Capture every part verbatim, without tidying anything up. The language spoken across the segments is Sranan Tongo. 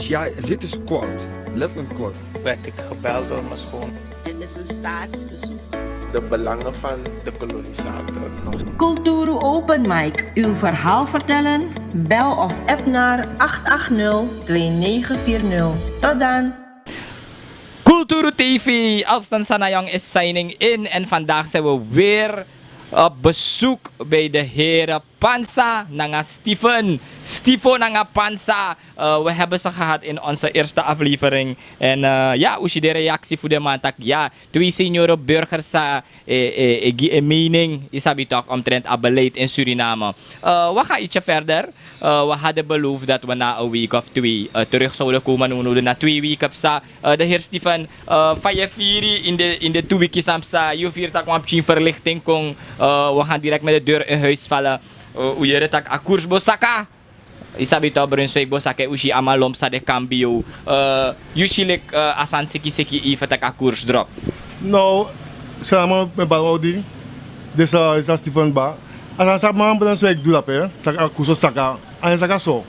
Ja, dit is kort, letterlijk kort. Werd ik gebeld door mijn schoon. Het is een staatsbezoek. De belangen van de kolonisator nog. Kulturu Open Mic, uw verhaal vertellen? Bel of app naar acht acht nul twee negen vier nul. Tot dan! Kulturu T V, Alston Sanayong is signing in. En vandaag zijn we weer op bezoek bij de heren Pansa nanga Steven. Stifo nanga Pansa. Eh, we hebben ze gehad in onze eerste aflevering. En eh, ja, un si de reactie fu den man taki, ja, twee seniore burgers sa e, e, e gi e mening, yu sabi toch, omtrent a beleid in Suriname. Eh, we gaan ietsje verder. Eh, we hadden beloofd dat we na een week of twee eh, terug zouden komen. Nu, nu na twee weken psa. Eh, de heer Steven, eh, fa yu e firi in de, in de tu wiki san psa, yu firi tak' wan pikin verlichting kon. Eh, we gaan direct met de deur in huis vallen. Eh, un yere tak' a koers bo saka. Yu sabi toch, Brunswijk bo saka, un si a man lon psa de kambio. Eh, yu si leki eh, a sani seki seki even tak' a koers drop. No, san a man mi e bari wan odi, disi a Steven ba. A sani san a man Brunswijk du dape, tak' a koers o saka, a no e saka so.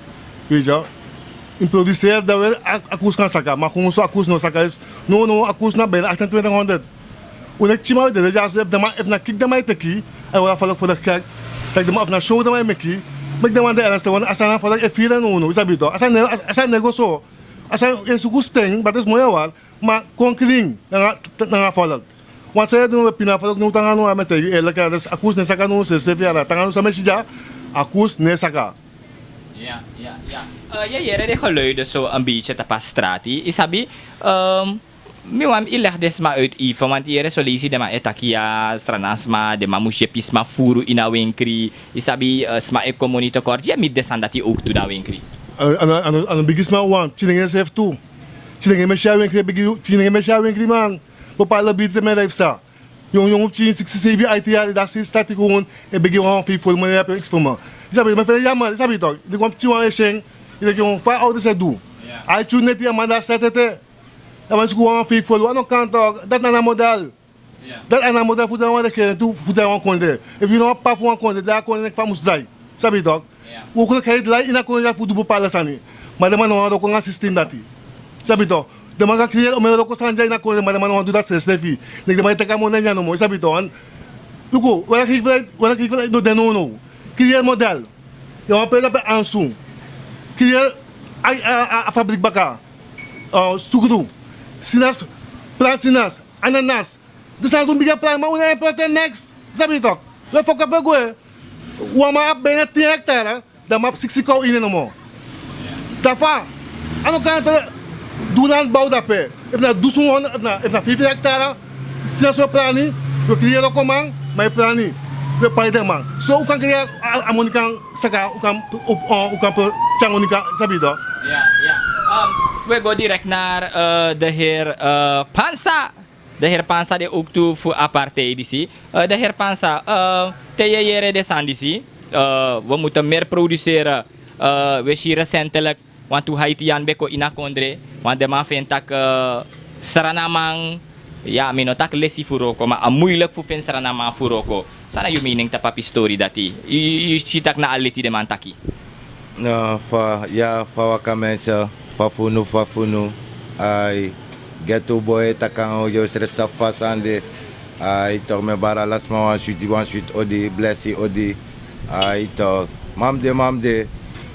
Weet je, yu e produseri dan wel a, a koers kan saka, ma gewoon so a koers no saka. Is, no, no, a koers na bijna achtentwintig honderd. Un no e kisi man, we dede dyaso, efu den man, efu na kiki den man e teki, a e hori a volk fu den gek. Tak' den man, efu na show den man e meki, meki den man de ernstig, want a sani a volk e firi en now, yu sabi toch. A sani no, a sani no e go so. A sani e suku sten, ma dati is moi awal, ma kon krin nanga, nanga volk. Want san yu e du now, we pina a volk now, tanga now, a mi e taigi yu eerlijk, dus a koers no e saka now, srefi, ala tanga now san mi e si dya, a koers no e saka. Ya, ya, ya. Eh, yu e yere den geluiden so een beetje tapu a strati. Yu sabi, ehm, mi wani yu leg den sma uit even, want yu yere son leisi den man e taki ya, Sranan sma, den man mus yepi sma furu ini a wenkri. Yu sabi, eh, sma e kon moni tekort. Yu e miti den sani dati ook tu na wenkri? A no, a no, a no, a no bigi sma wan, pikinengre srefi tu. Pikinengre mi e si a wenkri, bigi, pikinengre mi e si a wenkri man. Bepaalde biri te mi e rij psa. Yongu yongu pikin, siksi, seibi, aiti yari, dati e stati gewoon e begi wan feifi folu moni, a e peki fu mi. Yu sabi, mi e feni en jammer, yu sabi toch. Di wan pikin wan e si en, yu denki fa a ouders e du. A e tyun neti, a man dati seti ete. A man suku wan feifi folu, a no kan toch, dati na a model. Dati na a model fu drai wan regering tu, fu drai wan kondre. Efu yu no abi papa fu wan kondre, dan a kondre neki fa a mus drai. Sabi toch. Werkelijkheid lai ini a kondre fu du bepaalde sani. Ma den man no wani wroko nanga systeem dati. Sabi toch. Den man kan creëer omeni wroko sani dya ini a kondre, ma den man no wani du dati srefsrefi. Neki den man e teki a moni na nyan nomo, yu sabi toch. Luku, werkgelegenheid, werkgelegenheid no de nownow. Creëer model. Yu wani pe dape ansu. Creëer a, a, a, a fabriek baka. Eh, sukru. Sinas, plant sinas, ananas. Den sani tu mi bigin a plan, ma un no e importeer niks. Sabi toch. We foko pe gwe. Wan man abi bijna tin hectare, dan mi abi siksi kow ini en nomo. Dan fa, a no kan te du landbouw dape. Efu na dusun wan, efu na, efu na feifi hectare, sinds we plani, we creëer wrokoman, ma yu plani, we pai den man. So un kan creëer a, a moni kan saka, un kan, un, un kan tyari moni kan, sabi toch. Ya, ya. Ehm, we go direct naar eh, de heer eh, Pansa. De heer Pansa de ook tu fu a partij disi. Eh, de heer Pansa, eh, te yu e yere den sani disi, eh, we moeten meer produceren. Eh, we si recentelijk, want tu Haitian ben kon ini a kondre, want den man feni tak' eh, Sranaman, ya, mi no taki lesi fu wroko, ma a moeilijk fu feni Sranaman fu wroko. San na yu mening tapu a pistori dati? Yu, yu, yu si tak' na a leti den man taki. No, fa, ya, fa waka mensen, fa funu, fa funu. Ai, ghetto boy, e taki nanga yu, yu srefi sabi fa a sani de. Ai, toch mi e bari ala sma wan switi, wan switi odi, blesi odi. Ai, toch, ma mi de, ma mi de.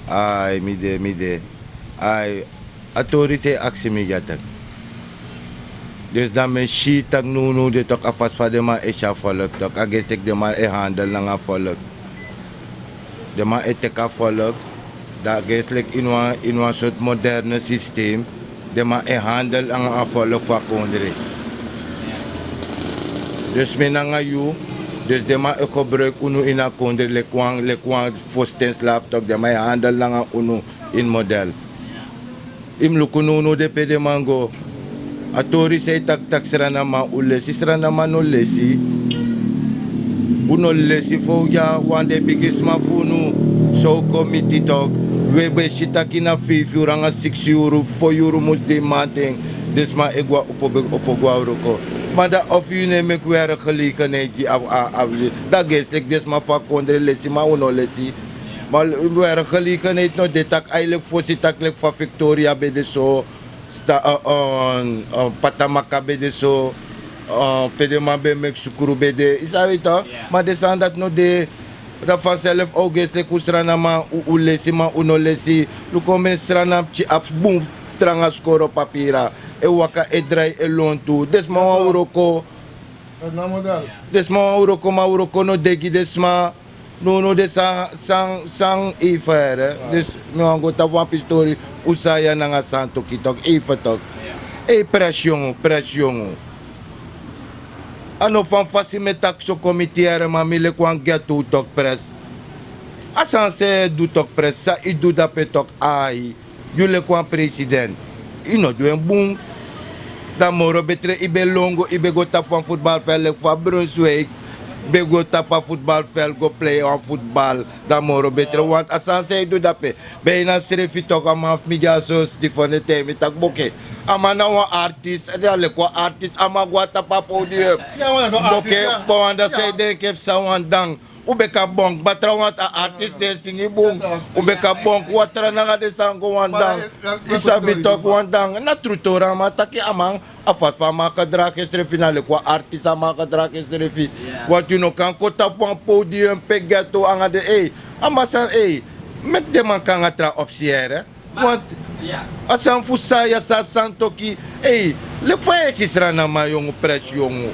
Ai, mi de, mi de. Ai, a tori san yu aksi mi ya taki. Dus dan mi e si tak' nownow de toch a fasi fa den man e si a volk toch. A gesi leki den man e handel nanga a volk. Den man e teki a volk. Dan a gesi leki ini wan, ini wan sortu moderne systeem. Den man e handel nanga a volk fu a kondre. Dus mi nanga yu, dus den man e gebruik unu ini a kondre leki wan, leki wan fosten slaaf toch. Den man e handel nanga unu ini model. Yu mus luku nownow de pe den man go. A tori san yu taki tak' Sranaman un lesi, Sranaman no lesi. Un no lesi. Fa un dya, wan den bigisma fu unu san un kon miti toch. We ben si tak' ini a feifi yuru nanga siksi yuru, fo yuru mus de mamanten, den sma e go na opo, opo go na wroko. Ma dan efu yu no e meki werkgelegenheid gi a, a, a, dan a gesi leki den sma fu a kondre lesi, ma un no lesi. Ma werkgelegenheid no de taki, eigenlijk fosi taki leki fa Victoria ben de so, sta, eh, eh, eh, Patamaka ben de so, eh, pe den man ben meki sukru ben de, yu sabi toch? Ma den sani dati no de. Dan vanzelf, august leki un Srananman, un, un lesi, ma un no lesi. Luku omeni Sranan pikin abi bun tranga skoro papira, e waka, e drai, e lontu. Den sma wani wroko. Den sma wani wroko, ma wroko no de gi den sma. Nownow den san, san, san even here. Dus mi wani go tapu wan pisi tori fu Saya nanga Santoki tok, even tok. Ei, Pres yongu, Pres yongu. A no fan fasi mi e taki so kon miti here, ma mi leki wan ghetto tok, Pres. A sani san yu e du tok, Pres, san yu du dape tok, ai. Yu leki wan president, yu no du en bun. Dan moro betre yu ben lon go, yu ben go tapu wan futbalveld leki fa Brunswijk ben go tapu a futbalveld go plei wan futbal. Dan moro betre, want a sani san yu du dape, ben yu na srefi tok, a man fu mi gi a sosi di fon den taigi mi taki boke, a man na wan artist, dan leki wan artist a man go na tapu a podium. Boke, bon, wan dan san yu denki e psa wan dan. Un ben kan bonk batra, want a artist den e singi bun. Un ben kan bonk watra nanga den sani go wan dan. Yu sabi tok, wan dan. Na tru tori a man taki, a man, a fasi fa a man gedragi ensrefi na leki wan artist a man gedragi ensrefi. Want yu no kan kon tapu wan podium pe ghetto anga den, ei. A man san, ei. Meki den man kon nanga tra opsi here. Want a sani fu Saya, san Santoki, ei, leki fa yu e si Srananman yongu, Pres yongu.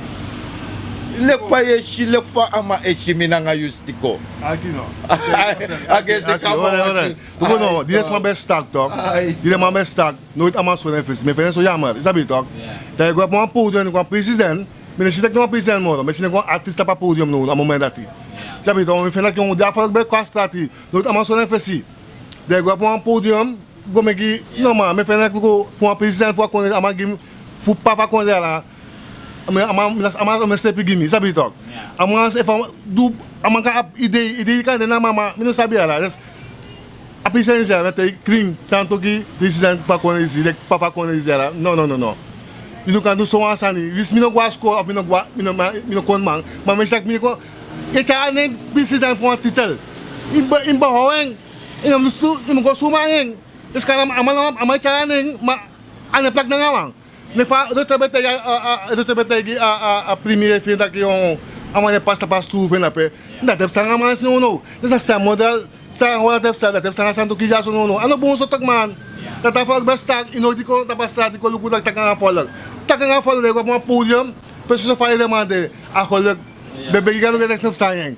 Leki fa yu e si, leki fa a man e si mi nanga yu stiko. Aki no. Aki, aki, aki, hold on, hold on. Luku no, di den sma ben stak tok. Di den man ben stak, noiti a man sori en fesi. Mi e feni en so yamer, yu sabi tok. Dan yu go tapu wan podium, yu kon president. Mi no si taki wan president moro, mi e si wan artist tapu a podium now, a moment dati. Yu sabi tok, mi e feni taki yongu, di a volk ben kon a strati, noiti a man sori en fesi. Dan yu go tapu wan podium, go meki, no man, mi e feni taki luku, fu wan president fu a kondre, a man gi mi, fu p'pa fu a kondre ala. A man, a man, a man, a man slepi gi mi, yu sabi tok. A man, efu a man du, a man kan abi idei, idei kan de na a man, ma mi no sabi ala. Dus, a president ya, mi e taigi krin, Santoki, president fu a kondre disi, leki p'pa fu a kondre disi ala. No, no, no, no. Yu no kan du so wan sani. Winsi mi no go na skol, of mi no go na, mi no, mi no kon man. Ma mi e si taki mi kon, yu e tyari a nen president fu wan titel. Yu mus, yu mus behow en. Yu no mus su, yu mus go suma nanga en. Dus kan a man, a man e tyari a nen, ma a no e plak nanga wan. Ne fa, dokter ben taigi, a, a, dokter ben taigi, a, a, a premier fu en taki, a man e pasa tapu a stul fu en dape. Dati e psa nanga a man disi nownow. Dus a san model, san Holland e psa, dati e psa nanga Santoki dyaso nownow. A no bun so tok man. Dati a volk ben stak, yu no di kon tapu a strati kon luku taki, taki nanga a volk. Taki nanga a volk, dan yu go tapu wan podium, pe soso fa yu e demande, a volk ben begi Gado gi en, dati no psa nanga en.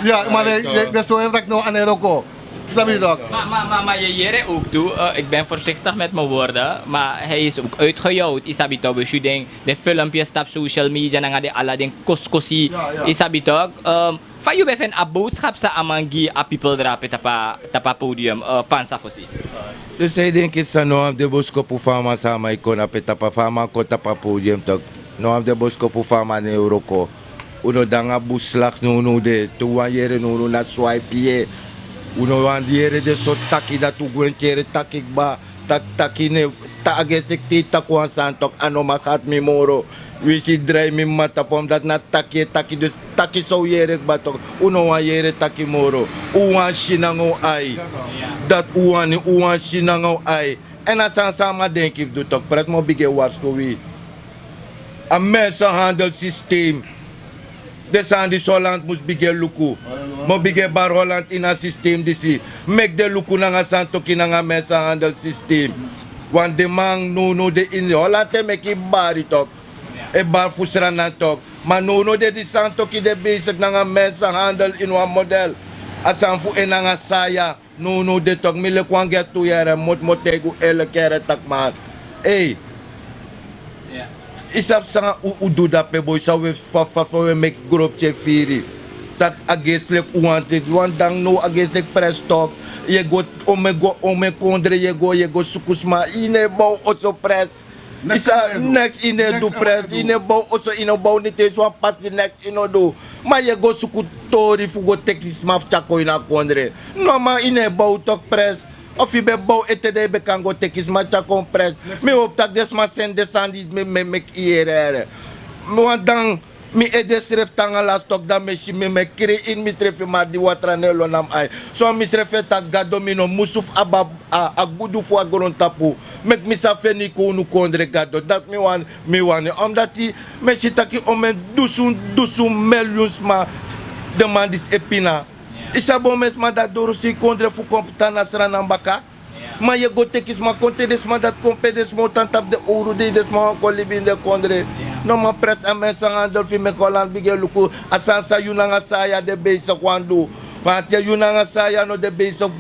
Ya, ma den, den, den sori en taki no, a no e wroko. Sabi yu tok. Maar, maar, maar, maar je, je ook toe, eh, ik ben voorzichtig met mijn woorden, maar hij is ook uitgejouwd. Yu sabi tok, we zien den, den filmpjes tapu social media nanga den ala den koskosi. Yu sabi tok, ehm, fa yu ben feni a boodschap san a man gi a people drape tapu a, tapu a podium, eh, Pansa fosi. Dus a e denki san no abi den boskopu fu a man san a man e kon na pe tapu a, fa a man kon tapu a podium tok. No abi den boskopu fu a man e wroko. Un no de nanga bun slag nownow de, te un wani yere nownow na swipe ye. Un no wani yere den sortu taki dati, un gwenti yere taki kba, taki, taki ne, ta, a gesi leki te yu taki wan sani tok, a no mag hati mi moro. Winsi yu drai mi mama tapu, omdat na taki yu e taki, dus taki san un yere kba tok, un no wani yere taki moro. Un wani si nanga un ai. Dati un wani, un wani si nanga un ai. Èn a sani san a man denki fu du tok, Pres, mi o bigin e warskow wi. A mensenhandel systeem. Den sani disi Holland mus bigin e luku. Mi o bigin e bari Holland ini a systeem disi. Meki den luku nanga Santoki nanga mensenhandel systeem. Want den man nownow de ini Holland e meki bari tok. E bari fu Sranan tok. Ma nownow de di Santoki de bezig nanga mensenhandel ini wan model. A sani fu en nanga Saya. Nownow de tok, mi leki wan ghetto yere, mi o, mi o taigi un eerlijk yere taki man. Ei. Yu sabi san un, un du dape boi, san un e fa, fa, fa un e meki gropti e firi. Taki a gesi leki un wani, wan dan now a gesi leki Pres tok. Yu e go, omeni go, omeni kondre yu e go, yu e go suku sma, yu no e bow oso, Pres. Yu sa, neks yu no e du, Pres, yu no e bow oso, yu no bow niti esi wan pasi, neks yu no du. Ma yu e go suku tori fu go teki sma fu tyari kon ini a kondre. No man, yu no e bow tok, Pres. Efu yu ben bow ete, dan yu ben kan go teki sma tyari kon, Pres. Mi hopi taki den sma seni den sani di mi, mi, meki yu yere here. Mi wan dan Mi ede srefi tan nanga lasi toki, dan mi e si mi mi e krei ini misrefi, ma di watra no e lon na mi ai. So misrefi e taki gado, mi no musu fu abi a, a gudu fu a grontapu. Meki mi sa feni kon unu kondre, gado. Dati mi wani, mi wani. Omdati mi e si taki omen dusun, dusun milyun sma den man disi e pina. Yu sabi omen sma dati doro sei kondre fu kon tan na Sranan baka? Ma yu e go teki sma kon, te den sma dati kon, pe den sma o tan tapu den owru dei, den sma wani kon libi ini den kondre. No man, presi a mens nanga handel fu yu, meki Holland bigin e luku a sani san yu nanga Saya de besigi wani du. Ma te yu nanga Saya no de besigi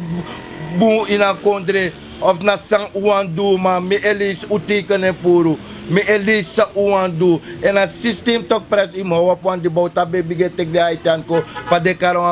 bun ini a kondre, of na san un wani du, ma mi e leisi un teiken en puru. Mi e leisi san un wani du. Èn a sistem toki, presi, yu mus howpu wan di bowta ben e bigin e teki den Haitian kon, fa den kari wan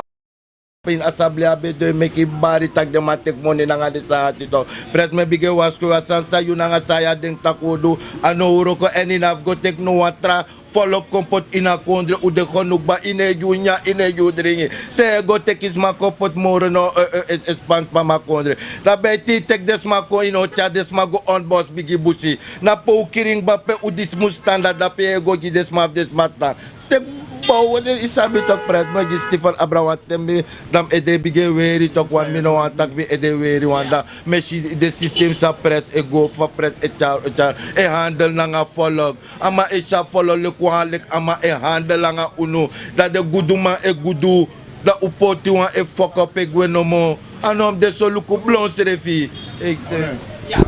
ini asamblea ben du en, meki bari taki den man teki moni nanga den sani ati toki. Presi, mi e bigin e waskoi wan sani san yu nanga Saya denki tak' un o du. A no wroko, èn yu no abi go teki no wan tra folok kon poti ini a kondre. Un de konu kba, yu no e gi un nyan, yu no e gi un dringi. San yu e go teki sma kon poti moro no, eh, eh, eh, eh, span span a kondre? Dan ben te yu teki den sma kon, yu no o tyari den sma go on bos bigi busi. Na pe un krin kba, pe un disi mus tan, dan dape yu e go gi den sma fu den sma tan. Te bow, yu sabi toki, presi, mi e gi Stephen abra wan ten, mi, dan mi ede bigin e weri toki, wan mi no wani taki mi ede weri wan, dan mi e si den sistem san presi e go, fa presi e tyari, e tyari, e handel nanga folok. A man e si a folok leki wan, leki a man e handel nanga unu. Dan den guduman e gudu, dan un poti wan e foko pe gwe nomo. A no mus de so, luku blon srefi. Eite. Ya,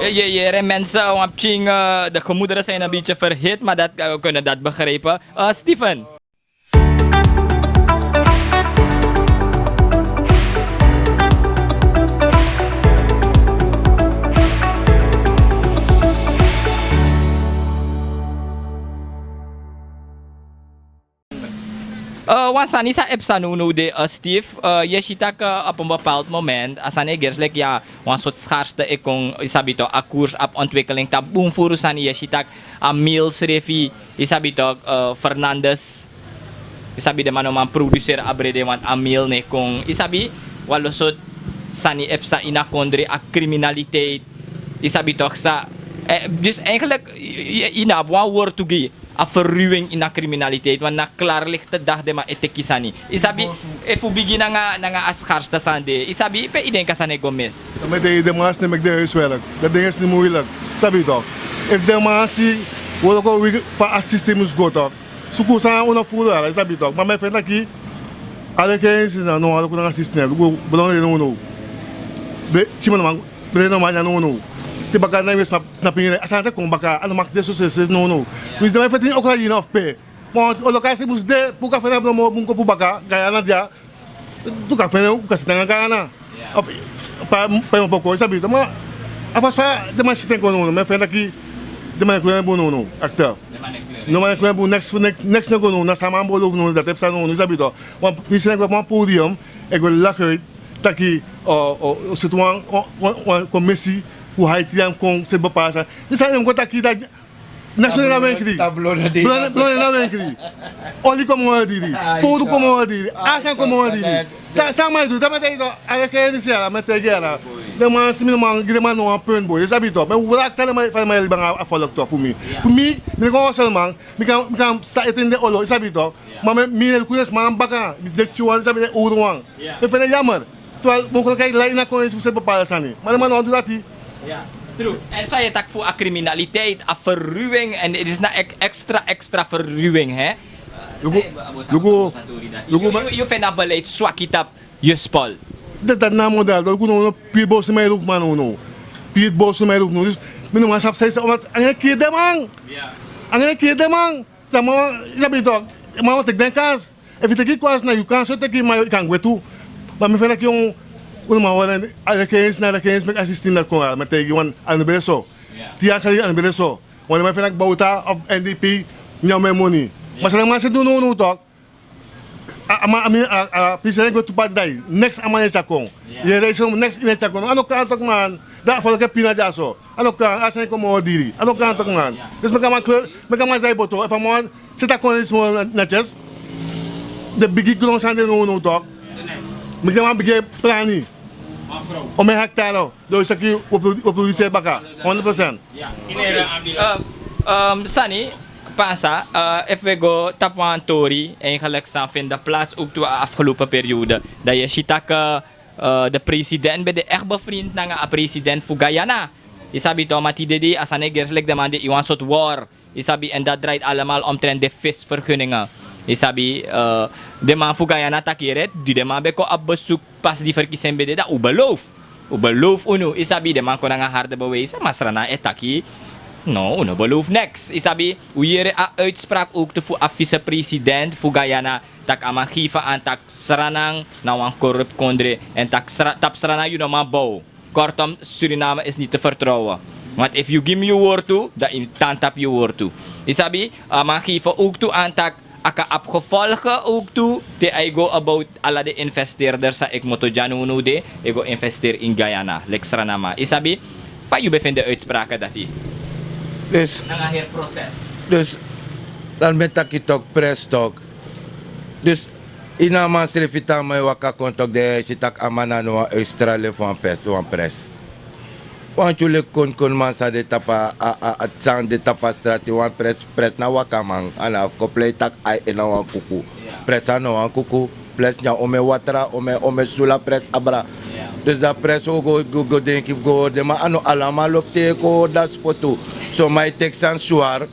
eh, ye, ye, ye, mensen, wan pikin, eh, de gemoederen zijn een beetje verhit, maar dat, eh, we kunnen dat begrijpen. Eh, Steven. Eh, wan sani san e psa nownow de, eh, Steve, eh, yu e si tak', eh, op een bepaald moment a sani e gersi leki, ya, wan sortu schaarste e kon, yu sabi tok, a koers abi ontwikkeling tapu bun furu sani. Yu e si tak' a meel srefi, yu sabi tok, eh, Fernandes, yu sabi den man no man produseri a brede, want a meel no e kon, yu sabi, wan lo sortu sani e psa ini a kondre, a criminaliteit, yu sabi tok, sa, eh, dus eigenlijk yu, yu, yu no abi wan wortu gi a verruwing ini a criminaliteit, want na klaar lichte dag den man e teki sani. Yu sabi, efu bigin nanga, nanga a schaarste sani de, yu sabi, pe yu denki a sani e go mis? Dan mi e taigi den man san e meki den huiswerk, dan den sani moeilijk, sabi tok. Efu den man si wroko wi fa a systeem mus go tok, suku san un no furu ala, yu sabi tok. Ma mi e feni taki a rekening na no wan wroko nanga systeem. Luku, blon de nownow. Be, tyari man, blon no man ya nownow. Te baka na yu e sma- Snap yu? A sani e kon baka, a no mag de so srefi srefi nownow. Wi si den man e feti ini okra ini of pe. Ma wan lokasi mus de, pe un kan feni a blon moro bun kon puru baka, Guyana dya. Un kan feni, un kan seti nanga Guyana. Of pa, pa yu poko, yu sabi tok. Ma a fasi fa den man seti en kon nownow, mi e feni taki den man e klon en bun nownow, akta. Den man e klon en bun, neks, neks, neks no e go nownow, na sama bolo nownow, dati e psa nownow, yu sabi tok. Wan pisi e go, wan podium, e go lak uit taki, o, o, o seti wan, wan, wan, wan komisi fu Haiti, den kon seti bepaalde sani. Disi sani den kon taki dati, national na wenkri. Blon, blon na wenkri. Oli kon moro diri. Fowru kon moro diri. A sani kon moro diri. San a man e du, dan mi e taigi tok, a rekening disi ya, mi e taigi ya. Den man si mi no man gi den man no wan punt, boi. Yu sabi tok, mi e wraka den man, fa den man e libi nanga a folok tok fu mi. Fu mi, mi no kon wan sani man, mi kan, mi kan sa ete ini den olo, yu sabi tok. Ma mi, mi no e luku den sma baka, mi de pikinwan, yu sabi, den owru wan. Mi e feni en yamer. Terwijl mogelijkheid lai ini a kondre fu seti bepaalde sani. Ma den man no wani du dati. Ja, true. En fa yu e taki fu a criminaliteit, a verruwing, en het is na ek-, extra, extra verruwing, hè? Luku, luku, luku, yu, yu, yu feni a beleid swaki tapu yu spol. Dati, dati na a model, luku nownow, piri bosu man e luku man nownow. Piri bosu man e luku nownow. Dus mi no man sabi san, omdat a no e kiri den man. A no e kiri den man. Sama, yu sabi tok, man o teki den kans. Efu yu teki kans, na yu kans yu o teki, ma yu kan gwe tu. Ma mi feni taki un, un no man wari, a rekening, na rekening meki a systeem dati kon, mi e taigi wan, a no ben de so. Tin yari geleden a no ben de so. Wan den man feni taki Bouta of N D P nyan un moni. Ma san den man seti du nownow tok. A, a man, a mi, a, a president gwe tu pati dei. Neks a man e tyari kon. Yu e leisi neks yu no e tyari kon. A no kan tok man. Dan a folku e pina dyaso. A no kan, a sani kon moro diri. A no kan tok man. Dus meki a man kle-, meki a man drai boto. Efu a man seti a kondre disi moro na, na tyesi. Den bigi gron sani de nownow tok. Meki den man bigin prani. Omeni hectare. Dan yu saki un o pro-, un o produseri baka. Honderd procent. Eh, eh, sani, Pasa, efu wi go tapu wan tori, eigenlijk san fende plaats ook tu a afgelopen periode, dan yu si taki de president ben de echt bevriend nanga a president fu Guyana. Yu sabi toch, ma tide dei a sani e gersi leki den man de ini wan sort war. Yu sabi, en dat draait allemaal omtrent de visvergunningen. Yu sabi, den man fu Guyana taki yu ret, di den man ben kon op bezoek pas di verkiezing ben de, dan un beloof. Un beloof unu, yu sabi, den man kon nanga harde bewijzen, ma Sranan e taki no, un no beloof niks. Yu sabi, un yere a uitspraak ook tu fu a vicepresident fu Guyana, taki a man geven aan taki Sranan na wan corrupt kondre, en taki Sra-, tapu Sranan yu no man bow. Kortom, Suriname is niet te vertrouwen. Want efu yu gi mi yu wortu, dan yu tan tapu yu wortu. Yu sabi, a man geven ook tu aan taki a kan abi gevolgen ook tu, te a e go about ala den investeerders san e kmoto dya now now de, e go investeri ini Guyana, leki Sranan man. Yu sabi, fa yu ben feni den uitspraken dati? Dus, nanga heri proces. Dus, dan mi e taki tok, pres tok. Dus, ini a man srefi tapu man e waka kon tok, dan yu e si taki a man na no wan uitstraling fu wan pres, wan pres. Wantyu leki konkoni man san de tapu a, a, a, san de tapu a strati, wan pres, pres na wakaman, a na fu kon plei taki ai en na wan kuku. Pres a no wan kuku, pres nyan omeni watra, omeni, omeni sula pres abra. Dus dan pres o go, go, go denki fu go hori den man, a no ala man lobi te kon hori dan spotu. Son man e teki sani swari.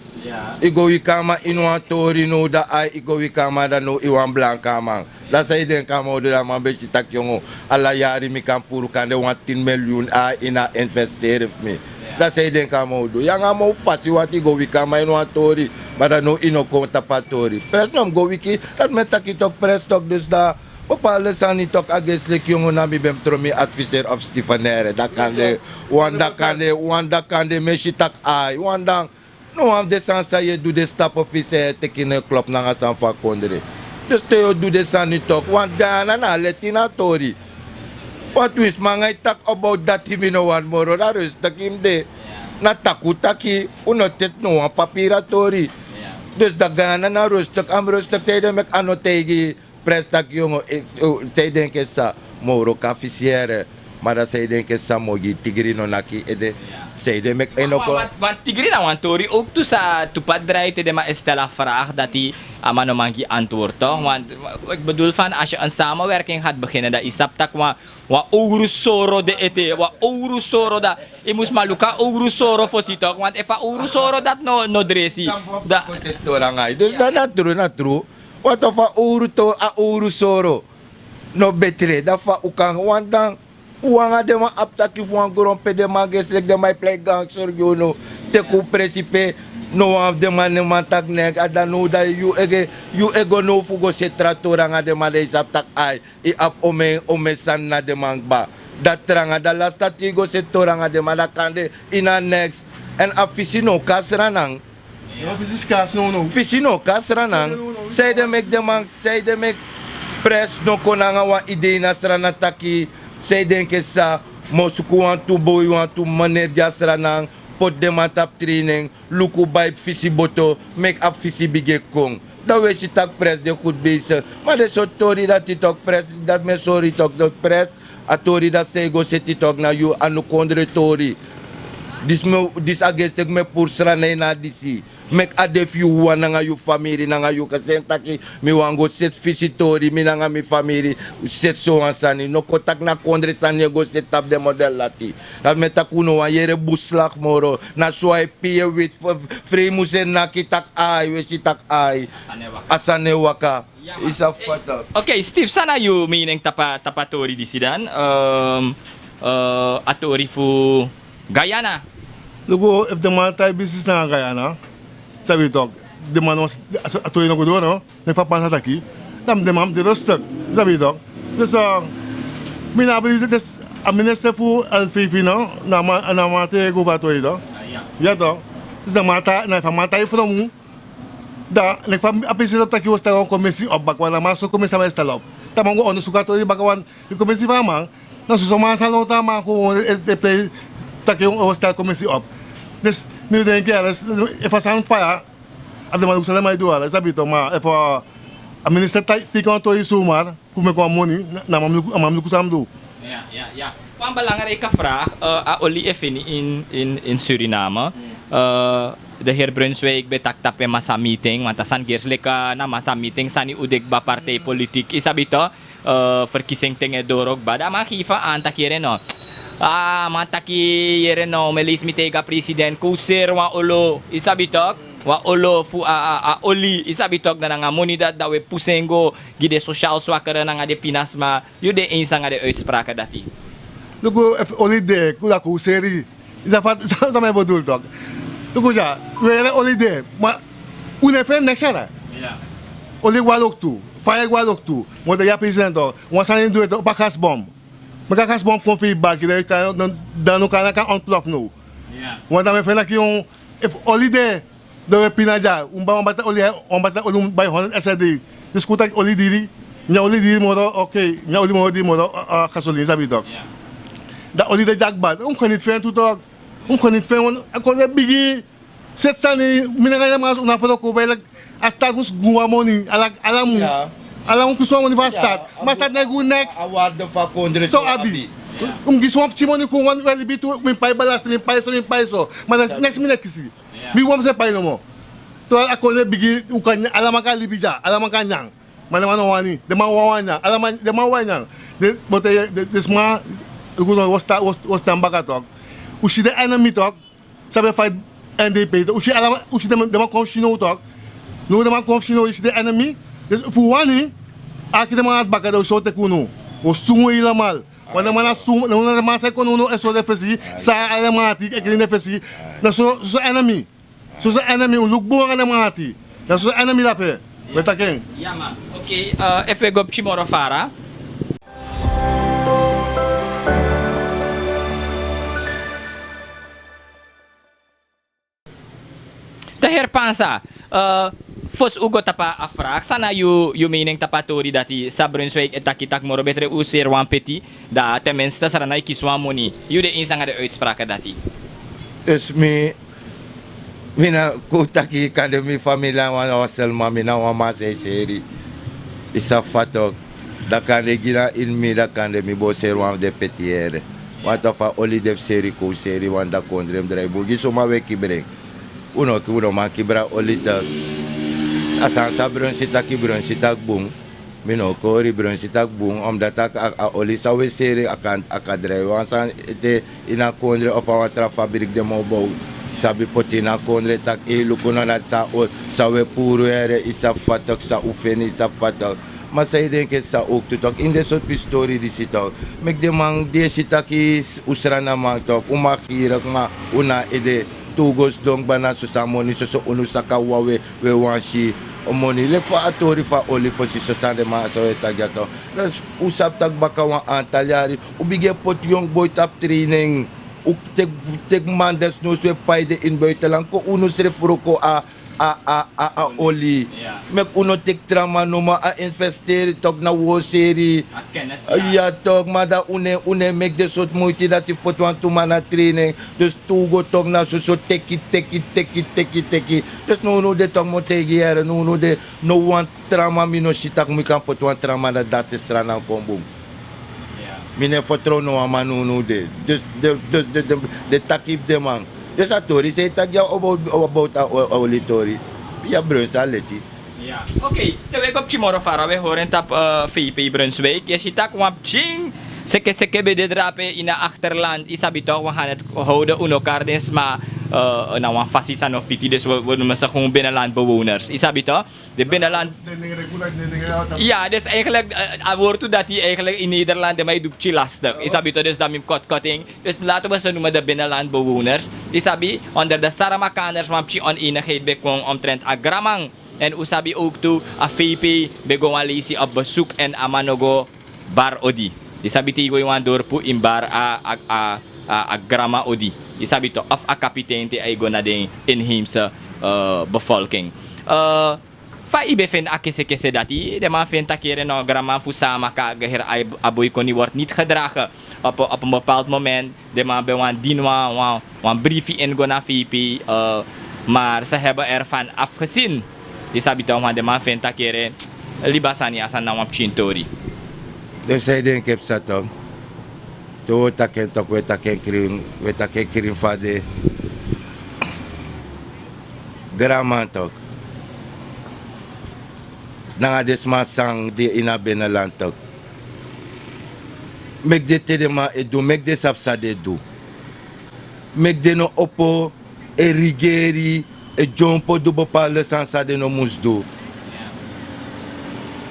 Yu go wiki a man ini wan tori now, dan ai, yu go wiki a man dan now yu wan blanka man. Dan san yu denki a man o du, dan a man ben si taki yongo, ala yari mi kan puru kande wan tin miliyun a ini a investeri fu mi. Dan san yu denki a man o du? Yu nanga a man o fasi, want yu go wiki a man ini wan tori, ma dan now yu no kon tapu a tori. Pres no mus go wiki, dati mi e taki tok, pres tok. Dus dan bepaalde sani tok, a gesi leki yongo, na mi ben mus tron mi adviseri of stifanere. Dan kande, wan dan kande, wan dan kande mi e si taki ai, wan dan no wan fu den sani san yu e du, den stapu fu yu san yu e teki no e klopu nanga sani fu a kondre. Dus te yu o du den sani tok, want Guyana na a leti na a tori. Want winsi mi nanga yu taki about dati, mi no wani moro, dan rustuk yu mus de. Na taki un taki, un no teti no wan papiri a tori. Dus dan Guyana na rustuk, a mus rustuk. Sanede meki a no taigi pres taki yongo, eh, eh, san yu denki e sa moro kan fisiere, ma dan san yu denki e sa mu o gi tigri no naki ede? San ede meki en no kon? Wan tigri na wan tori ook tu san tu pati drai te den man e stel a vraag dati a man no man gi antwoord, toch? Want ik bedoel van, als je een samenwerking gaat beginnen, dan yu sabi taki wan, wan owru soro de ete, wan owru soro, dan yu mus man luku a owru soro fosi, toch? Want efu a owru soro dati no, no dresi, dan fu a tori nanga yu. Dus dan na tru, na tru. Want of a owru to, a owru soro no betre, dan fa un kan? Want dan un nanga den man abi taki fu wan gron pe den man gesi leki den man e plei gangster gi unu. Teki un presi pe no wan fu den man no man taki neks. A dan now dan yu e go, yu e go now fu go seti tra tori nanga den man, dan yu sabi taki ai, yu abi omeni, omeni sani na den man kba. Dan tranga, dan lasi dati yu go seti tori nanga den man, dan kande yu na neks. Èn a fisi no o kon na Sranan. No, fisi scarce now now. Fisi no o kon na Sranan. Sanede meki den man, sanede meki pres no kon nanga wan idei na Sranan taki san yu denki e sa, mi o suku wantu boi, wantu maneri de na Sranan, poti den man tapu trening, luku bai fisi boto, meki a fisi bigin e kon. Dan un e si taki pres de goed bezig. Ma den sortu tori dati tok, pres, dati mi e sori tok, dati pres, a tori dati san yu go seti tok na yu, a no kondre tori. Disi mi, disi a gesi leki mi e puru Sranan ini a disi. Meki a de fu yu wawan nanga yu famiri, nanga yu gezin taki mi wani go seti fisi tori, mi nanga mi famiri seti sowan sani. No kon taki na kondre sani yu e go seti tapu den model dati. Dati mi e taki un no wani yere bun slag moro. Na so a e pei yu wit, frei mus e naki taki ai, un e si taki ai, a sani e waka. Yu sabi fa taki. Oké, Steve, san na yu mening tapu a, tapu a tori disi dan? Ehm, eh, a tori fu Guyana. Luku, efu den man e taigi bisnis nanga Guyana, sabi tok, den man no, a tori no go doro, no? Leki fa Pansa taki, dan den man mus de rustuk, sabi tok. Dus, eh, mi no abi, dus, a minister fu L V V no, na a man, na a man e go fu a tori tok. Ya tok. Dus na a man ta, na efu a man taigi fromu, dan leki fa a president taki wi o stel wan komisi op baka, wan na a man so komisi a man e stel op. Dan a man go ondersuku a tori baka, wan di komisi fu a man, na soso man san no tan, a man kon e, e, e plei taki wi o stel komisi op. Dus mi o denki, efu a sani faya, a den man luku san den man e du, ala, sabi tok, ma efu a minister ta-, teki wan tori sumar fu meki wan moni, na, na a man mus luku, a man mus luku san a mus du. Ya, ya, ya. Wan belangrijke vraag, eh, a oli e feni in, in, in Suriname. De heri brunswik ben taki tapu en masamiting want a sani gersi leki na masamiting sani un de kba partijpolitik yu sabi to. Ferkising ten e doro kba dan a man gi yu fu a an taki yere no. A man taki yere no mi e leisi mi taigi a president kon un seri wan olo yu sabi tok. Wan olo fu a oli yu sabi tok dan nanga moni dati dan un e pusu en go gi den sosial swakere nanga den pinasma. Yu de ensi nanga den uitsprake dati. Luku efu oli de kon un seri. Yu sabi fa san mi e bedul tok. Luku dya, un yere oli de ma un no e feni neks yara. Oli e go na loktu, faya e go na loktu. Ma un de gi a president tok wan sani du ete opo a kasbom. Meki a kasbom kon fu yu baki dan yu kan dan no kan naki a ontplof now. Want dan mi e feni taki efu oli de dan un e pina dya un bai wan batra oli un bai honderd srd. Disi kon taki oli diri. Mi a oli diri moro okei mi a oli moro diri moro. Kasolin sabi tok. Dan oli de dya kba un kon niti feni tu tok. Un kon niti feni wan a kon de bigi. Seti sani mi nanga ini a man so un na froku bai leki a start mus gi un wan moni. Ala mun ala mun kisi wan moni fu a start. Ma a start no e gi un neks. So abi un mus gi so wan pikin moni kon wan un e libi tu mi pai balasti mi pai so mi pai so. Ma neks mi no e kisi. Mi wan mus e pai nomo. Towari a kon de bigi un kan nyan ala man kan libi dya ala man kan nyan. Ma den man no wani den man wawan nyan ala man den man wawan nyan. Den sma luku no wi o stan baka tok. Un si den enemi tok. San ben fai. N d p tok un si den man kon fu si now tok. Now den man kon fu si now yu si den enemi. Fu wani aki den man ati baka dan un si o teki unu. Un o sungu unu helemal. Wan den man na sungu unu na den man san e kon now now e sori den fesi san ala den man ati e kini den fesi. Na soso enemi. Soso enemi un luku bun anga den man ati. Na soso enemi dape. We taki en. Efu e go pikin moro fara. Dan heri pansa. Fosi un go tapu a fraki san na yu mening tapu a tori dati san brunswik e taki tak' moro betre un seri wan peti. Dan ten minste sara na yu kisi wan moni. Yu de ensi nanga den uitsprake dati. Dus mi mi na kon un taki kande mi famili na wan selman mi na wan man san e seri. Yu sabi fa tok'. Dan kande gi na ini mi dan kande mi bo seri wan fu den peti yere. Wantu fu a oli de fu seri kon un seri wan dan kondre mus drai bun gi suma un e kibri en. Un no man kibri a oli te. A sani san bronsi taki bronsi taki bun. Mi no o kori bronsi taki bun omdati a oli san un e seri a kan drai wan sani ete. Ini a kondre of a wan tra fabriki den mus o bow. Sabi poti ini a kondre taki ei luku no dati san un e puru yere yu sabi fa toki san un feni yu sabi fa toki. Ma san yu denki ete san owktu toki ini den sortu pisi tori disi toki. Meki den man di e si taki un sranaman toki un man giriki ma un na a ede. Te un go sidon kba na soso a moni soso unu saka wawe. We wani si moni leki fa a tori fu a oli posi soso a den man san un e taki dya toki. Dan un sabi tak' baka wan antal yari un bigin e poti yongu boi tapu treinen. Un teki man desnowsu e pai den ini buitelan kon unu srefi wroko a a a a oli. Meki un no teki tra man nomo a investeri toki na un o seri. Ya toki ma dan un no e meki den sortu muiti dati fu poti wantu man na treinen. Dus te un go toki na soso teki teki teki teki teki. Dus nownow de toki mi o taigi yere nownow de. No wan tra man mi no si tak' mi kan poti wan tra man dati dasi srana kon bun. Mi no e fertrow no wan man nownow de. Dus den taki fu den man dus a tori san e taki ya abowtu a oli tori. Ya brun san a leti. Okei, te wi e go pikin moro fara wi e hori en tapu fei pei brunswik yu e si tak' wan pikin sekeseke ben de drape ini a akterland yu sabi tok' wi a han neti howden un no kari den sma. Na wan fasi san no fiti dus wi nomen segi un binnenland bewoners yu sabi tok'. De binnenland. Ya dus eigenlik a wortu dati eigenlik in nederland de man e du pikin lastig yu sabi to dus dan mi mus koti koti en. Dus laten wi se noemen de binnenland bewoners yu sabi onder de saramakaners wan pikin onenigheid ben kon omtrent a graman. En un sabi ook tu a feipe ben go wan leisi op besoek en a man no go bar odi. Yu sabi te yu go ini wan dorpu yu mus bar a a a a grama odi. Yu sabi to of a kapitein te a e go na den inheimse bevolking. Fa yu ben feni a kesekese dati den man feni taki yere no graman fu samaka geheri a boi koni word niti gedragen. Op en bepaald moment den man ben wani dini wan brifi ini go na feipe. Mar se heben er fan afgesin. Yu sabi tok' man den man feni taki yere libi a sani a sani na wan pikin tori. Den san yu denki e psa tok'. Te wi o taki en tok' wi e taki en krin wi e taki en krin fu a de. Granman tok, nanga den sma san de ini a benelan tok, meki den te den man e du, meki den sabi san den e du. Meki den no opo e rigeri, e dyompo du bepaalde sani san den no mus du.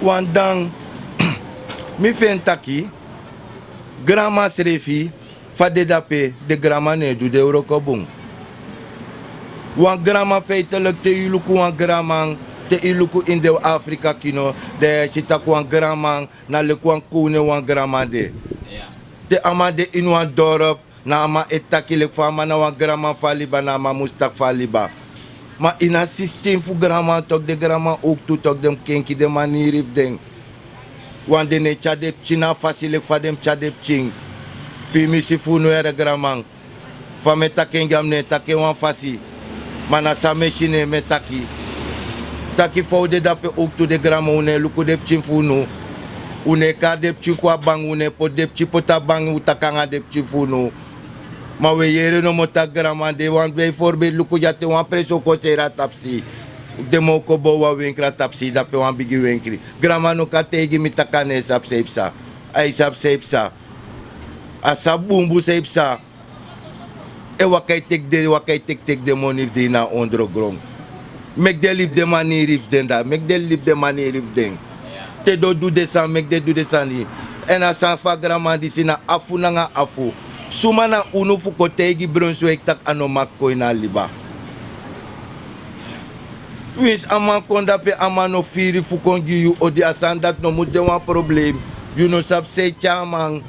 Want dan mi feni taki granman srefi, fa den de ape, den granman no e du den wroko bun. Wan granman feitelijk, te yu luku wan granman, te yu luku ini den Afrika kino, dan yu e si taki wan granman na leki wan kownu en wan granman de. Te a man de ini wan dorp, na a man e taki leki fa a man na wan granman fu a liba, na a man mus taki fu a liba. Ma ini a sistem fu granman tok, den granman owktu tok, den mus kenki den maniri fu den. Want den no e tyari den pikin na a fasi leki fa den mus tyari den pikin. Pimisi fu unu, yere granman. Fa mi e taki en gi a, mi no e taki en wan fasi. Ma na san mi e si, ne mi e taki. Taki fa un de dape owktu, den granman, un no e luku den pikin fu unu. Un no e kari den pikin kon a bangi, un no e poti den pikin poti a bangi, un taki nanga den pikin fu unu. Ma un e yere nomo taki granman de wan, bijvoorbeeld, luku dya, te wan presi o kon seri a tapusei, den man o kon bow wan wenkri a tapusei, dape wan bigi wenkri. Granman no kan taigi mi taki a no e sabi san e psa. A e sabi san e psa. A sabi bunbun san e psa. E waka e teki den, waka e teki teki den moni fu den ini a ondrogron. Meki den libi den maniri fu den, da meki den libi den maniri fu den. Te den o du den sani, meki den du den sani. Èn a sani fu a granman disi na afu nanga afu. Suma na unu fu kon taigi Brunswijk taki a no mag kon ini a liba? Winsi a man kon dape, a man no firi fu kon gi yu odi, a sani dati no mus de wan problem. Yu no sabi san e tyari a man.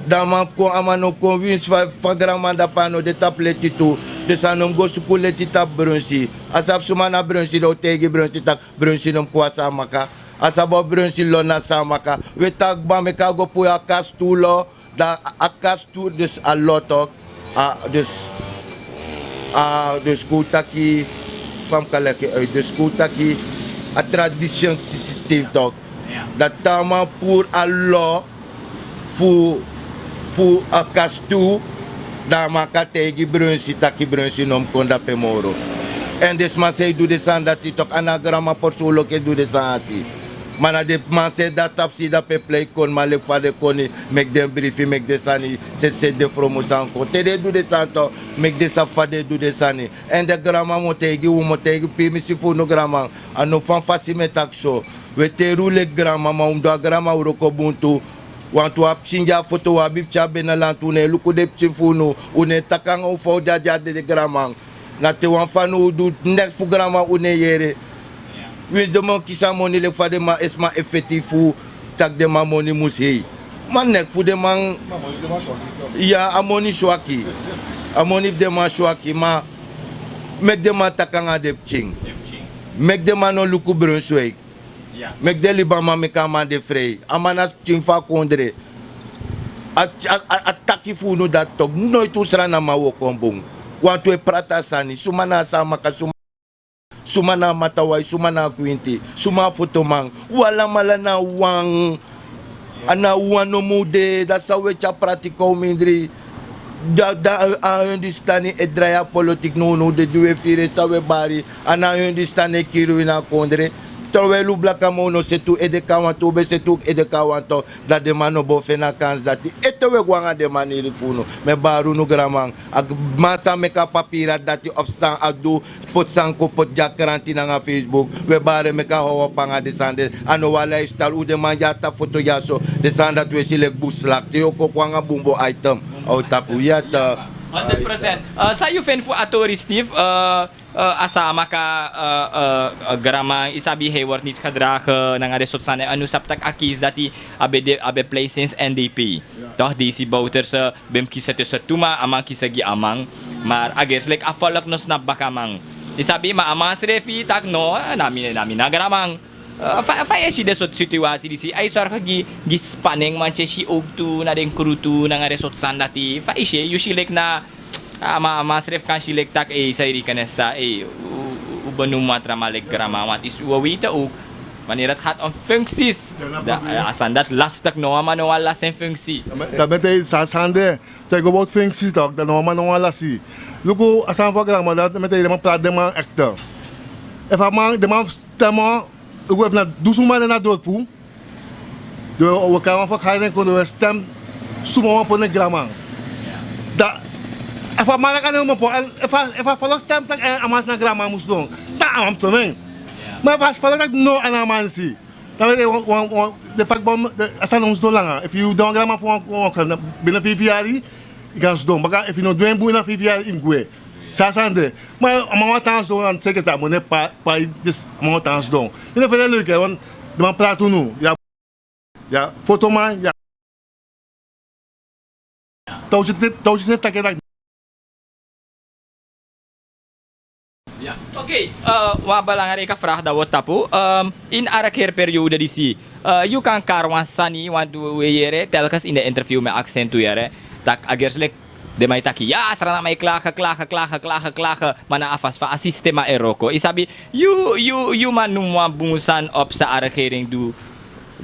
Dan a man kon, a man no kon, winsi fa, fa granman dape a no de tapu leti tu. Den sani no mus go suku leti tapu Brunsi. A sabi suma na Brunsi, den o taigi Brunsi taki Brunsi no mus kon a Saamaka. A sabi o Brunsi lo na Saamaka. We taki kba, meki a go puru a kasi tu lo. Dan a kasi tu, dus a lo tok. A, dus, a, dus kon taki, fa mi kan leki en uit, dus kon taki a tradition systeem tok. Dan te a man puru a lo fu, fu a kasi tu, dan a man kan taigi Brunsi taki Brunsi no mus kon dape moro. Èn den sma san e du den sani dati tok, a no a granman persoonlijk e du den sani dati. Ma na den man san e de a tapusei dape, plei koniman leki fa den koni, meki den brifi, meki den sani, seti seti den fromu sani kon. Te den e du den sani tok, meki den sabi fa den e du den sani. Èn den granman mu taigi, un mu taigi, pimisi fu unu granman. A no fu wan fasi mi e taki so. We teri un leki granman, ma un mus du a granman wroko bun tu. Wantu un abi pikin gi a foto, un abi pikin a benelanti, un no e luku den pikin fu unu, un no e taki nanga un fa un de a dyari de, den granman. Na te wan fanowdu, nek fu granman un no e yere. Winsi den man kisi a moni leki fa den man e sma e feti fu taki den man moni mus hei. Ma nek fu den man, ya, a moni swaki. A moni fu den man swaki, ma meki den man taki nanga den pikin. Meki den man no luku Brunswijk. Meki den libaman, meki a man de frei. A man na pikin fu a kondre. A, a, a, a taki fu unu dati tok, noiti un sran na man o kon bun. Wantu e prati a sani, suma na a Saamaka, suma, suma na a Matawai, suma na a Kwinti, suma a Fotoman. Un alamala na wan. A na wan nomo un de, dati san un e tyari prati kon mindri. Da, da a, a Hindustani e drai a politik nownow de, di un e firi san un e bari. A na a Hindustani e kiri un ini a kondre. Terwijl un blakaman, un no seti un ede kon a wantu, un ben seti un ede kon a wantu. Dan den man no bo feni a kansi dati. Ete un e go nanga den maniri fu unu. Mi e bari unu granman. A man san meki a papira dati of san a du, poti sani kon poti gi a kranti nanga Facebook. Un e bari en meki a how op nanga den sani de. A no wan lifestyle, un den man di a tapu foto dyaso. Den sani dati un e si leki buslak. Te yu o kon kon nanga bunbun item, a o tapu wi ete. Honderd procent. Eh, san yu feni fu a tori, Steve? Eh, Eh, a Saamaka, eh, eh, eh, granman, yu sabi, hij wordt niet gedragen nanga den sortu sani. Èn un sabi tak' a kisi dati a ben de, a ben plei sensi N D P. Toch, D C Bouterse ben mus kisi tussen tu man, a man kisi gi a man. Maar a gersi leki a volk no snapu bakaman. Yu sabi, ma a man srefi taki no, na mi, na mi na granman. Eh, fa, fa yu e si den sortu situasi disi, a e sorgu gi, gi spanning, man, yu e si owktu na den krutu nanga den sortu sani dati. Fa yu e si, yu si leki na A man, a man srefi kan si leki taki, ei, san yu e kenesi san, ei, u, u, u benoem wan tra man leki granman, want is, we weten ook, Wanneer het gaat om functies, a sani dati lastig, no wan man no wani lasi en functie. Dati ben te san sani de. So yu go bowtu functie tok, dan no wan man no wani lasi. Luku a sani fu a granma, dati ben te den man prati, den man ekte. Efu a man, den man stem, luku efu na dusun man de na dorpu, den wi o kari wan fu a kari den kon, den wi e stem suma wan poti den granman. Dan efu a man leki a no man poti, efu a folo stem taki a man si na granman mus don, dan a man mus tomen. Ma efu a folo taki no, a no a man si. Dan wi e de wan wan wan de faki bon. A sani no mus don langa. Efu yu de wan granman fu wan wan kari bini feifi yari, yu kan sidon. Baka efu yu no du en bun ini a feifi yari, yu mus gwe. San a sani de. Ma a man wani tan sidon, dan seke san a man no e pai, pai disi a man wani tan sidon. Yu no feni en leuk, want den man prati unu. Ya, ya, fotoman, ya. Towtye srefi taki en taki. Ya, oké. Wan belangrike vraag dan wi o tapu. Ini a regeerperiode disi, yu kan kari wan sani, want wi e yere telkens ini den interview, mi e aksi en tu yere, tak' a gersi leki den man e taki, ya, Sranan man e klage, klage, klage, klage, klage. Ma na a fasi fa a sistema e wroko. Yu sabi, yu, yu, yu man noem wan bun sani op san a regering du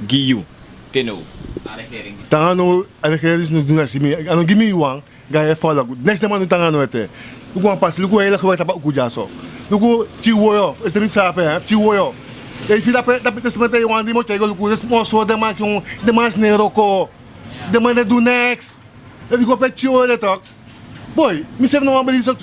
gi yu te now. A regering disi. Te now a regering disi no du neks gi mi, a no gi mi wan. Gaan e folo. Neks den man du te nanga now ete. Luku wan pasi, luku wan hele gewei tapu a uku dyaso. Luku pikin woyo, esi den mi psa ape, pikin woyo. Efu yu dape, dape, den sma te yu wani di mi o tyari go luku, den sma o sori den man kon, den man si no e wroko. Den man no e du neks. Efu yu go pe pikin woyo de tok. Boi, mi srefi no wani believe so,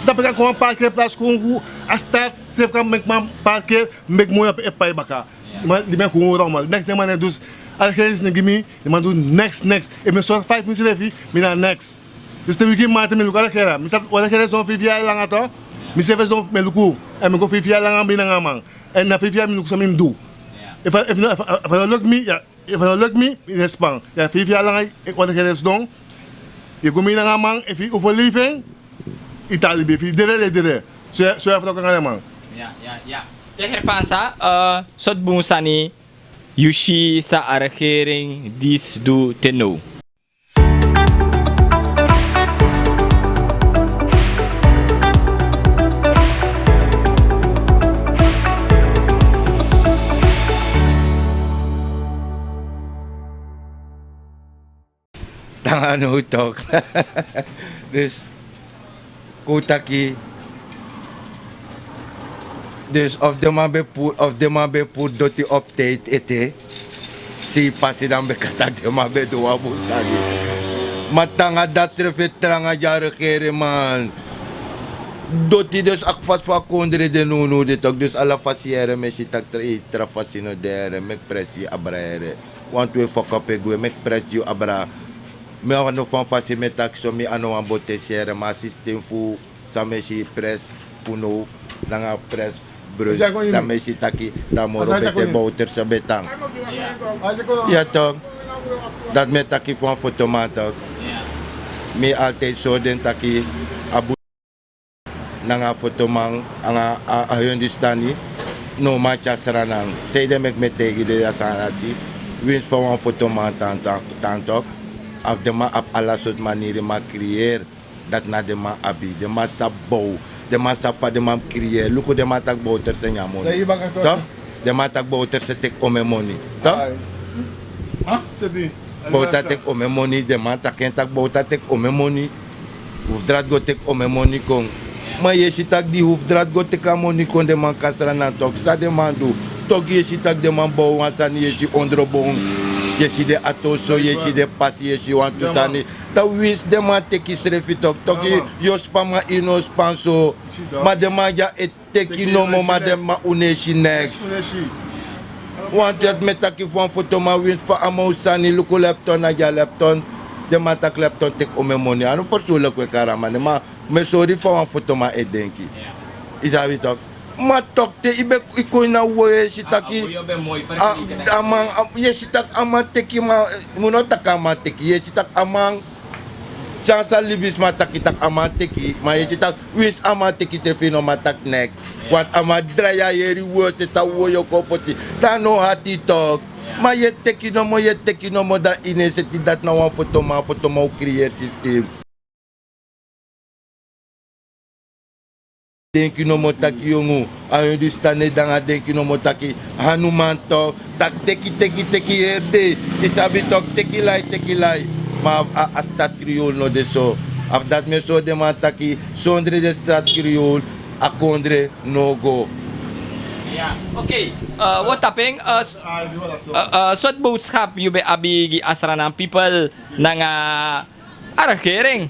dape kan kon wan parkeer plaats kon fu a staat srefi kan meki man parkeer, meki moi, e pai baka. Di mi e kon rommel. Neks den man no e du. A regering disi no gi mi, den man du neks, neks. Efu mi e sori feifi misrefi, mi na neks. Dus te wi gi mi man te mi luku a regering. Mi sa, a regering sidon feifi yari langa tok. Mi srefi sidon, mi e luku. Èn mi go feifi yari langa, mi nanga a man. Èn na feifi yari mi luku san mi mus du. Efu, efu, efu, efu a no luku mi, ya, efu a no luku mi, mi no e span. Ya, feifi yari langa, a regering sidon. Yu go mi nanga a man, efu yu overleef en, yu tan libi, efu yu dede, yu dede. So, so yu e frow nanga den man. Ya, ya, ya. Te heri Pansa, sortu bun sani yu si san a regering disi du te now? Nanga now tok. Dus kon taki, dus of den man ben puru, of den man ben puru doti op tijd ete, sei pasi dan mi ben kan taki den man ben du wan bun sani. Ma te nanga dati srefi e tranga gi a regering man. Doti, dus a fasi fu a kondre de nownow de tok. Dus ala fasi yere mi e si taki tra, tra fasi no de yere, meki presi abra yere. Wantu e foko pe gwe, meki presi abra. Mi a no fu wan fasi mi e taki so, mi a no wan bote sere, ma a sistem fu san mi e si presi fu now nanga presi brus, dan mi e si taki dan moro bete, bowter so beta. Ya tok. Dati mi e taki fu wan fotoman tok. Mi altijd sori den taki a bun nanga a fotoman, nanga a, a Hindustani, no man tyari Sranan. Sanede meki mi e taigi den a sani dati? Winsi fa wan fotoman tan, tan, tan tok, a den man abi ala sortu maniri man creëer. Dati na den man abi. Den man sabi bow. Den man sabi fa den man creëer. Luku, den man taki bowter e nyan moni. Tok? Den man taki bowter e teki omeni moni. Tok? Bowter e teki omeni moni, den man taki en taki bowter e teki omeni moni. Hufdrat go teki omeni moni kon. Ma yu e si taki di Hufdrat go teki a moni kon, den man kon na Sranan tok. San den man du? Tok, yu e si taki den man bow wan sani, yu e si ondrobow. Yu e si den ati oso, yu e si den pasi, yu e si wantu sani. Dan winsi den man teki srefi tok, tok, yu o span ma yu no o span so. Ma den man dya e teki nomo, ma den man, un no e si neks. Wantu dati mi e taki fu wan fotoman, winsi fa a man o sani, luku lepton, na dya lepton. Den man taki lepton teki omeni moni. A no persoonlijk we kari a man, ma mi e sori fa wan fotoman e denki. Yu sabi tok. Ma tok, te yu ben, yu kon ini a woyo, yu e si taki a, a man, a, yu e si taki a man teki, ma mi no taki a man teki, yu e si taki a man San, san libisma taki taki a man teki, ma yu e si taki winsi a man teki srefi, yu no man taki neks. Want a man drai a heri, wi o seti a woyo kon poti. Dan a no hati tok. Ma yu e teki nomo, yu e teki nomo, dan yu no e seti dati na wan fotoman, fotoman o creëer systeem. Denki nomo taki yongu, a yongu di stande danga denki nomo taki, hanuman tok, taki teki teki teki heri dei. Yu sabi tok, teki lai teki lai. Ma a stad kriyol no de so. A fu dati mi e sori den man taki, sondre den stad kriyol a kondre no go. Okei. Wi o tapu en. Sortu boodskap yu ben abi gi a sranan pipel nanga a regering?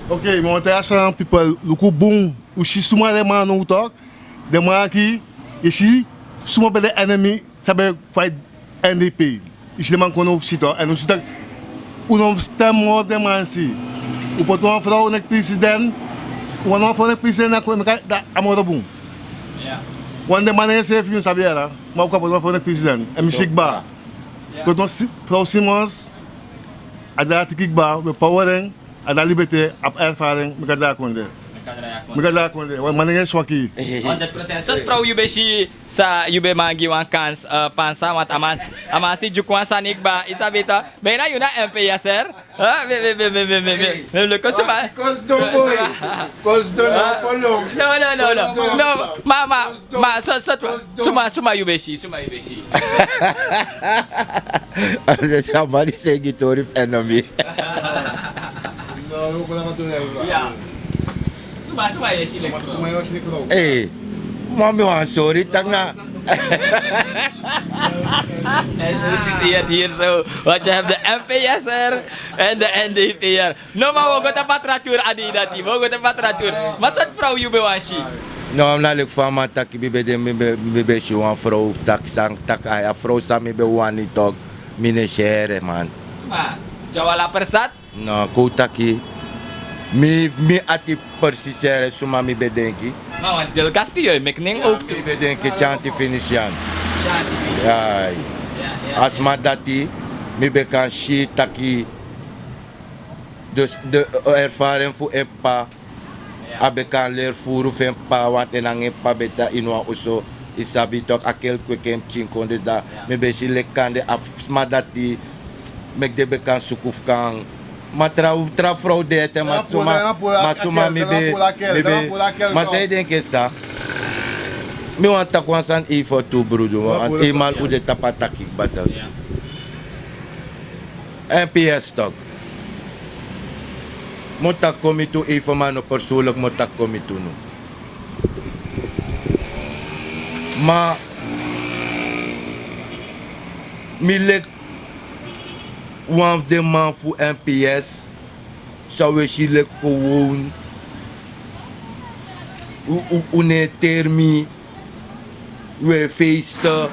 Okei, mi wani taigi a sranan pipel, luku bun. Un si suma den man now tok. Den man aki, yu si suma ben de enemi san ben faiti n d p. Yu si den man kon now fu si tok, èn un si tak' un no mus stem moro fu den man si. Un poti wan frow neki president. Un wani wan frow neki president na kon meki a moro bun. Wan den man nanga en seefi yu no sabi yara. Ma un kan poti wan frow neki president èn mi si kba. Poti wan frow simons. A de a tiki kba we pawa den. A de a libete abi erfaring. Meki a drai a kondre. Meki a drai a kondre. Wan man nanga en swaki. Sortu frow yu ben si? San yu ben man gi wan kans? Pansa want a man si dyuku wan sani kba, yu sabi to. Ben na yu na m p s r. Mi luku suma. No no no no no. Ma ma ma so so suma suma yu ben si suma yu ben si. A man di sen gi tori fu enemy. Ei, ma mi wan sori taki na. Wat je hebt de m p s r en de n d p r. No ma wi o go tapu a tra tur a dei dati wi o go tapu a tra tur. Ma sortu frow yu ben wani si? No, na leki fa a man taki mi ben de mi ben si wan frow taki san taki a frow san mi ben wani tok. Mi no e si here man. Dyawala persat. No, kon un taki mi mi ati persisere suma mi ben denki. Ma wan del kastiyo e meki nen owktu. Mi ben denki syanti fini syan. A sma dati mi ben kan si taki dus de erfaring fu en p'pa. A ben kan leri furu fu en p'pa wanten nanga en p'pa ben tan ini wan oso. Yu sabi toki a kel kweki en pikin kon de dan mi ben si leki kande a sma dati meki den ben kan suku fu kan. Ma tra frow de ete ma suma mi ben ma san yu denki en sa. Mi wani taki wan sani eifo tu brudu wan eenmal un de tapu a taki kba toki. Mps toki. Mi o taki kon mi tu eifo ma no persoonlik mi o taki kon mi tu no. Ma mi leki wan fu den man fu mps san un e si leki kon wownu. Un no e teri mi. Un e feiste.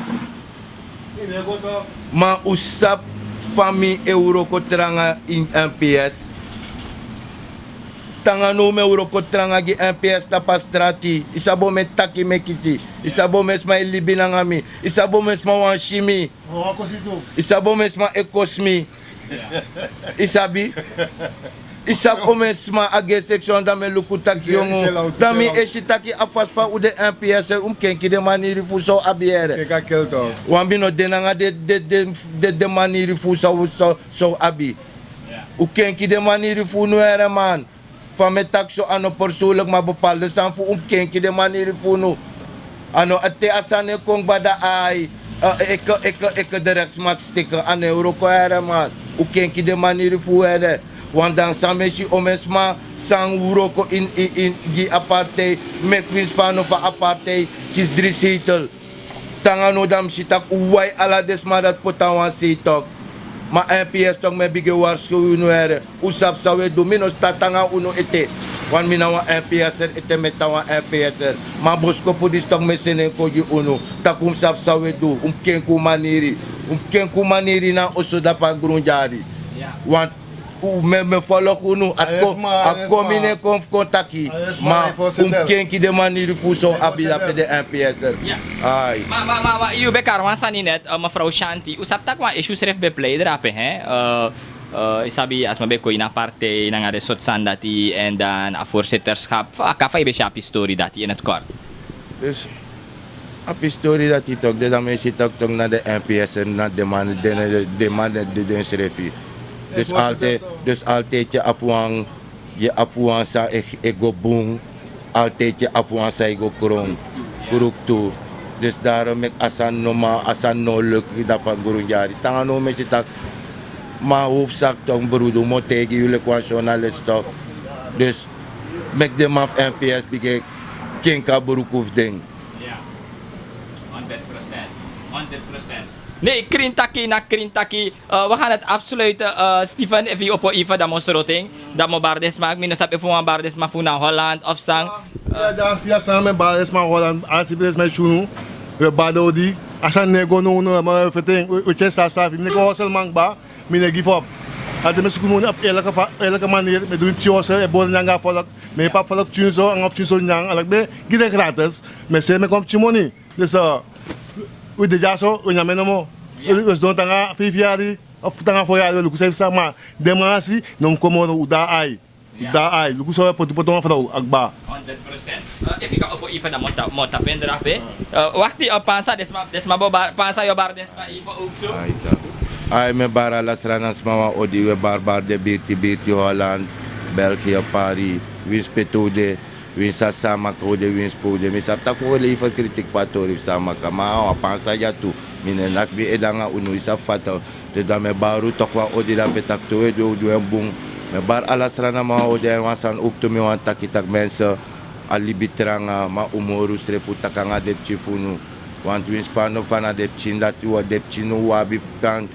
Ma un sabi fa mi e wroko tranga ini mps. Te nanga now mi e wroko tranga gi mps tapu a strati. Yu sabi on mi e taki mi e kisi? Yu sabi on mi e sma e libi nanga mi? Yu sabi on mi e sma wani si mi? Yu sabi on mi e sma e kosi mi? Yu sabi? Yu sabi on mi e sma a gi en seksyon dan mi e luku taki yongu dan mi e si taki a fasi fa un de mps un mus kenki den maniri fu un san un abi here. Wan mi no de nanga den maniri fu un san un abi. Un kenki den maniri fu unu here man. Fa mi e taki so a no persoonlik ma bepalde sani fu un mus kenki den maniri fu unu. A no te a sani e kon kba dan ai eke eke eke direkti sma ksteke a no e wroko here man. Un kenki den maniri fu un here. Wan dan san mi e si on mi e sma san wroko ini gi a partij meki winsi fa a no fu a partij kisi dri seitel. Te nanga now dan mi si tak' un wai ala den sma dati poti na wan sei tok. Ma mps tok mi e bigin warskow unu here. Un sabi san un e du mi no stati nanga unu ete. Wani mi na wan mpsr ete mi e tan wan mpsr. Ma a boskopu disi tok mi e seni en kon gi unu tak' un mus sabi san un e du un mus kenki un maniri. Un mus kenki un maniri na a oso dapu a grun dyari. Mi e folok unu a kon mi ne kon fu kon taki. Ma un mus kenki den maniri fu un san un abi dape den mpsr. Ai. Ma ma ma yu ben kari wan sani net mefrow shanti un sabi tak' wan esi un srefi ben plei drape. Yu sabi a sma ben kon ini a partij nanga den sortu sani dati èn dan a voorzitterschap fa a kafa yu ben si a pistori dati ini a kort. A pistori dati toki de dan mi e si toki toki na den mpsr na den man den man de den srefi. Dus altijdi yu abi wan yu abi wan san e go bun. Altijdi yu abi wan san yu go kron kruktu. Dus darom meki a sani no man, a sani no luku dapu a grondyari. Tanga no mi si taki man hoofdzak tok brudu mi o taigi yu leki wan journalist tok. Dus meki den man fu mps bigin kenki a bruku fu den. Nee, krin taki na krin taki. We gaan het afsluiten. Steven, efu yu opo ifa dan mi o sroting. Dan mi o bari den sma, mi no sabi efu wan bari den sma fu na Holland of san. Ya, dan fi a san mi e bari den sma Holland, a sibi den sma e tyunu. We bari den odi. A san no e go nownow, ma we feti en, we tyari safi safi. Mi no e go hosel man kba, mi no e give up. Altijd mi e suku moni op eerlijke manier. Mi e du mi pikin hosel, e bori nanga a volk. Mi e papa volk pikin so, anga pikin so nanga, ala kbe, gi den gratis. Mi e seri mi e kon pikin moni. Dus wi de dyaso, wi nyan mi nomo. Wi sidon tanga feifi yari of tanga fo yari, wi luku san yu psa, ma den man si no mus kon moro, un de na ai. Un de na ai, luku san wi e poti poti wan frow a kba. Efu yu kan opo ifa dan mi o tapu en drape. Wakti, Pansa, den sma bo bari, Pansa, yu o bari den sma ifa owktu. Ai, mi e bari ala Sranan sma wan odi. Wi e bari bari den birti birti, Holland, België, Paris, winsi pe te un de. Winsi a Saamaka un de, winsi pe un de. Mi sabi tak' un o lever kritik fu a tori fu Saamaka, ma a wan Pansa dya tu. Mi no e naki mi ede nanga unu, yu sabi fa a tori. Dus dan mi e bari un toku wan odi drape tak' te un e du en, un du en bun. Mi e bari ala Srananman wan odi. Èn wan sani owktu mi wani taki, tak' mensen, a libi tranga, ma un mori unsrefi, un taki nanga den pikin fu unu. Want winsi fa no fa na den pikin dati, den pikin no un abi fu kan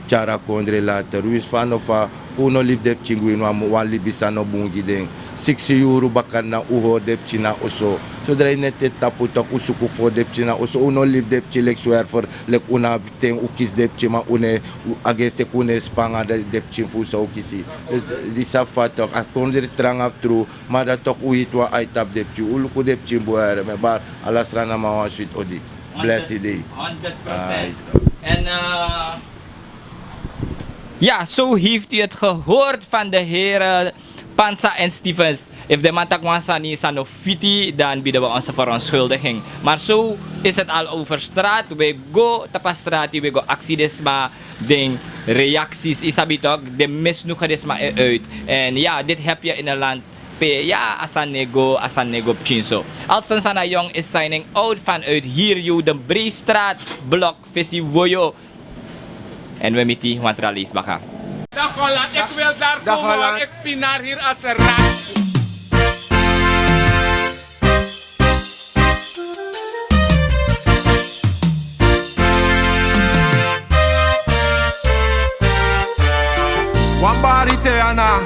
tyari a kondre later. Winsi fa no fa, un no libi den pikin go ini wan libi san no bun gi den. Siksi yuru bakadina un hori den pikin na oso. Sodra yu neti e tapu, tak' un suku fori den pikin na oso. Un no libi den pikin leki swerver, leki un no abi ten un kisi den pikin, ma un no e, a gesi teki un no e span nanga den pikin fu un san un kisi. Yu sabi fa, tak' a kondre tranga fu tru. Ma dati tak' un hiti wan ai tapu den pikin, un luku den pikin bun. Here, mi e bari ala Srananman wan switi odi. Blessed day. Honderd procent. En eh, ja, zo heeft u het gehoord van de heren Pansa en Stevens. Efu den man taki wan sani san no fiti, dan bieden we onze verontschuldiging. Maar zo is het al over straat. We go tapu a strati, we go aksi den sma den reacties, yu sabi toch, den misnoegen den sma uit. En ja, dit heb je in een land pe, ja, a sani no e go, a sani no e go pikinso. Alston Sana Jong is signing out vanuit hier, Jodenbreestraat, blok Fesi Woyo. En we miti wan tra leisi baka. Dag Holland, ik wil daar komen, want ik pinaar hier als een rat. Wan bari te ana,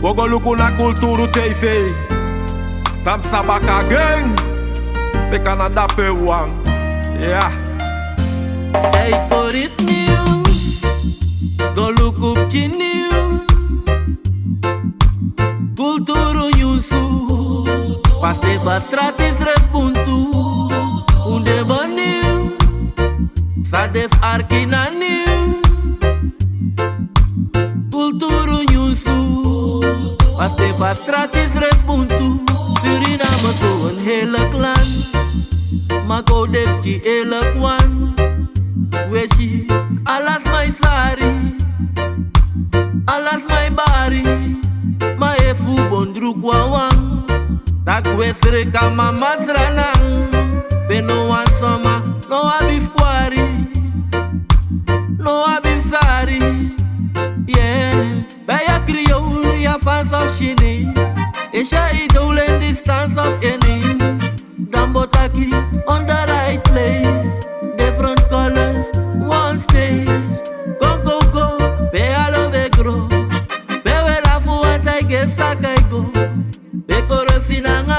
wi o go luku na Kulturu T V. Tan psa baka agen, bika na dape wan. Ya. Tijd voor iets nieuws, go luku pikin nieuws. Kulturu nyunsu, paste fu a strati srefi bun tu. Un de benieuwd, san de fu arki na nieuws. Kulturu nyunsu, paste fu a strati srefi bun tu. Suriname so een heerlijk land, ma go de pikin eerlijk wan. We si ala sma e sari, ala sma e bari, ma efu un bon druku wawan, taki we sreka mama Sranan. Pe no wan soma no abi fu kwari, no abi fu sari. Yeah. Bij a Creool, Javaans of Chinees, is je idool in distance of ineens. Dan bo taki on the right place. Different colors, one stage. Go, go, go, pe alo we gro. Pe we lafu want I guess tak' I go. Pe korosi nanga